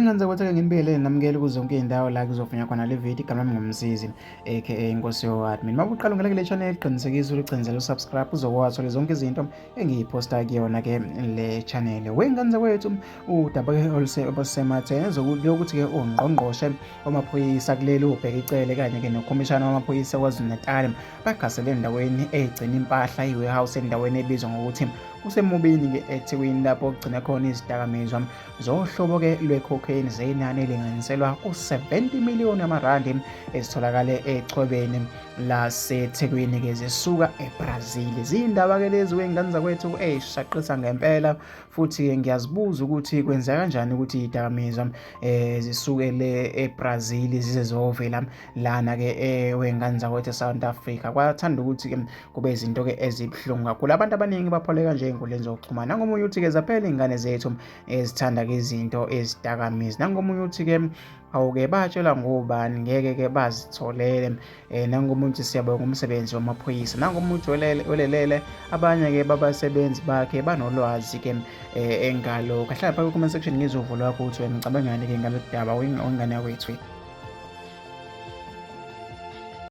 Wengane zakwethu-ke nginibingelele namukele kuzo zonke iy'ndawo la kuzovunywa khona le video. Igama lami nguMsizi aka Inkosi yo-admin. Uma uqala ungena kule channel, qinisekisa ukuthi ucindezela usubscribe uzokwazi uthole zonke izinto engiyiphosta kuyona-ke le channel. Wengane zakwethu, udaba-ke olusematheni lokuthi-ke ungqongqoshe wamaphoyisa kuleli uBheki Cele kanye-ke nokhomishana wamaphoyisa KwaZulu-Natal bagasele endaweni egcina impahla i-warehouse endaweni ebizwa ngokuthi kuseMubini-ke eThekwini, lapho kugcina khona izidakamizwa zohlobo-ke lwe-cocaine zenani elinganiselwa ku-70 million amarandi ezitholakale echwebeni laseThekwini-ke zisuka eBrazil. Ziyindaba-ke lezi wey'ngane zakwethu ey'shaqisa ngempela, futhi-ke ngiyazibuza ukuthi kwenzeka kanjani ukuthi iy'dakamizwa zisuke le eBrazil zize zovela lana-ke wey'ngane zakwethu e-South Africa. Kwathanda ukuthi-ke kube izinto-ke ezibuhlungu kakhulu. Abantu abaningi bapholeka nje ey'nkundleni zokuxhumana. Nangomunye uthi-ke zaphela iy'ngane zethu ezithanda-ke izinto ezidakamizwa. Nangomunye uthi-ke awuke batshelwa ngobani, ngeke-ke bazitholele. Nangomunye uthi siyabonga umsebenzi wamaphoyisa. Nangomunye uthi welelele, abanye-ke babasebenzi bakhe banolwazi-ke engalokhu. Hlala phakathi comment section ngizwe uvo lwakho ukuthi wena ucabangani-ke ngalolu daba wengane yakwethu.